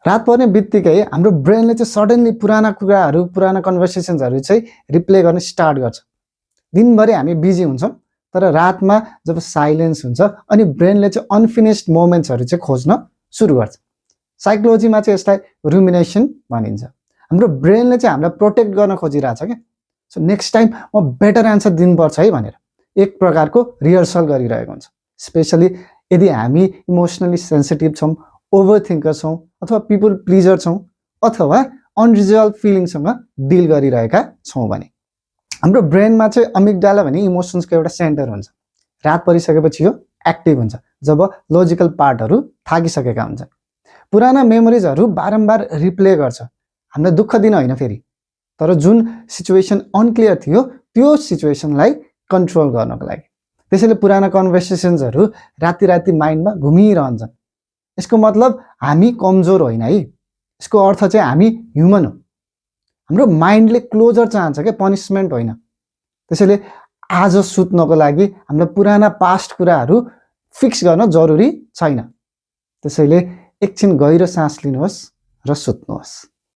रात पर्ने बित्तिकै हाम्रो ब्रेनले चाहिँ सडनली पुराना कुराहरू पुराना कन्भर्सेसन्सहरू चाहिँ रिप्ले गर्न स्टार्ट गर्छ। दिनभरि हामी बिजी हुन्छौँ तर रातमा जब साइलेन्स हुन्छ अनि ब्रेनले चाहिँ अनफिनिस्ड मोमेन्ट्सहरू चाहिँ खोज्न सुरु गर्छ। साइकोलोजीमा चाहिँ यसलाई रुमिनेसन भनिन्छ। हाम्रो ब्रेनले चाहिँ हामीलाई प्रोटेक्ट गर्न खोजिरहेछ क्या। सो नेक्स्ट टाइम म बेटर एन्सर दिनुपर्छ है भनेर एक प्रकारको रिहर्सल गरिरहेको हुन्छ। स्पेसली यदि हामी इमोसनली सेन्सिटिभ छौँ, ओभर थिङ्कर छौँ अथवा पिपल प्लिजर छौँ अथवा अनरिजल्भ फिलिङसँग डिल गरिरहेका छौँ भने। हाम्रो ब्रेनमा चाहिँ अमिगडाला भन्ने इमोसन्सको एउटा सेन्टर हुन्छ। रात परिसकेपछि यो एक्टिभ हुन्छ जब लोजिकल पार्टहरू थाकिसकेका हुन्छन्। पुराना मेमोरिजहरू बारम्बार रिप्ले गर्छ, हामीलाई दुःख दिन होइन फेरि, तर जुन सिचुएसन अनक्लियर थियो त्यो सिचुएसनलाई कन्ट्रोल गर्नको लागि। त्यसैले पुराना कन्भर्सेसन्सहरू राति राति माइन्डमा घुमिरहन्छन्। यसको मतलब हामी कमजोर होइन है, यसको अर्थ चाहिँ हामी ह्युमन हो। हाम्रो माइन्डले क्लोजर चाहन्छ क्या, पनिसमेन्ट होइन। त्यसैले आज सुत्नको लागि हामीलाई पुराना पास्ट कुराहरू फिक्स गर्न जरुरी छैन। त्यसैले एकछिन गहिरो सास लिनुहोस् र सुत्नुहोस्।